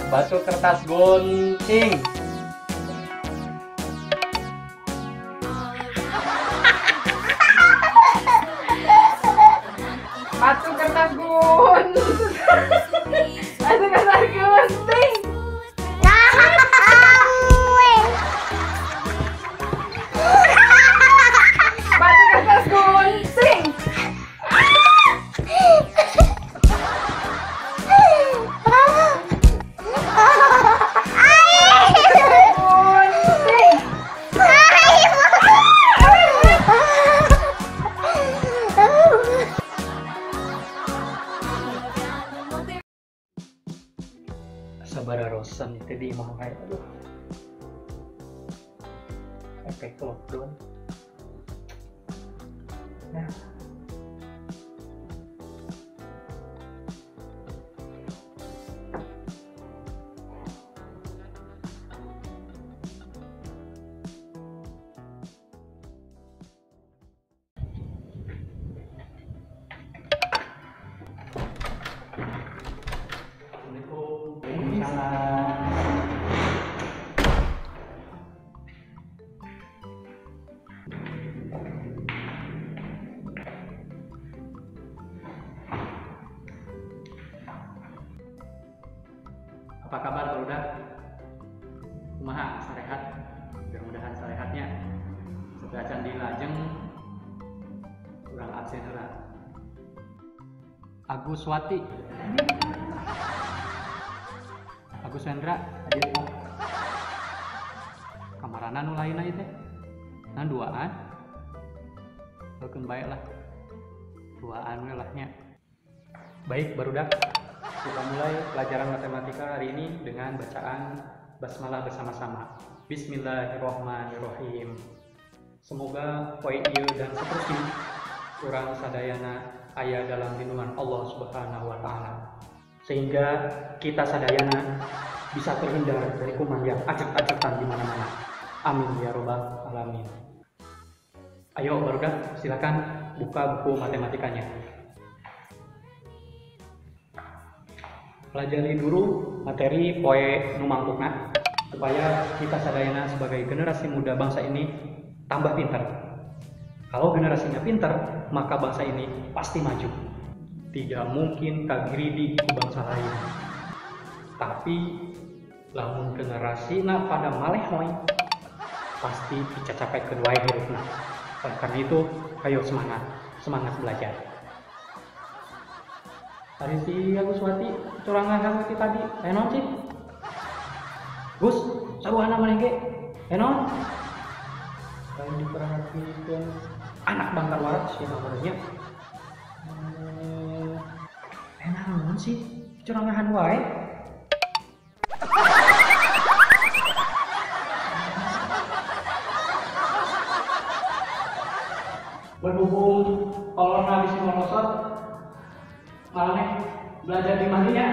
Batu kertas gunting. Batu kertas gunting. Batu kertas gunting. Batu kertas gunting. Sabararosan itu di imah kayak aduh efek lockdown. Nah, apa kabar barudak? Kumaha sarehat? Mudah-mudahan sarehatnya. Setelah candi lajeng kurang absen heula. Agus Wati, Agus Wendra, hadir Pak. Kamarana nu lainna ieu teh? Nah duaan. Heukeun bae lah. Duaan we lah nya. Baik barudak, kita mulai pelajaran matematika hari ini dengan bacaan basmalah bersama-sama. Bismillahirrahmanirrahim. Semoga poe ieu dan seterusnya urang sadayana aya dalam lindungan Allah Subhanahu wa taala, sehingga kita sadayana bisa terhindar dari kuman yang acak-acakan di mana-mana. Amin ya robbal alamin. Ayo barudak, silakan buka buku matematikanya. Pelajari dulu materi poe nu mangkukna supaya kita sadayana sebagai generasi muda bangsa ini tambah pintar. Kalau generasinya pintar, maka bangsa ini pasti maju. Tidak mungkin kagiridi ku bangsa lain. Tapi lamun generasina pada malehoy, pasti dicacapekeun wae hirupna. Oleh karena itu, ayo semangat, semangat belajar. Tadi si Agus Wati curangan kamu tadi, aya naon sih? Gus, saruana maneh ge? Aya naon? Lain diperhatikan anak bangkar waras sih namanya. Aya naon sih? Curangan wae. Berhubung corona bisa merosot, malah belajar di mandinya.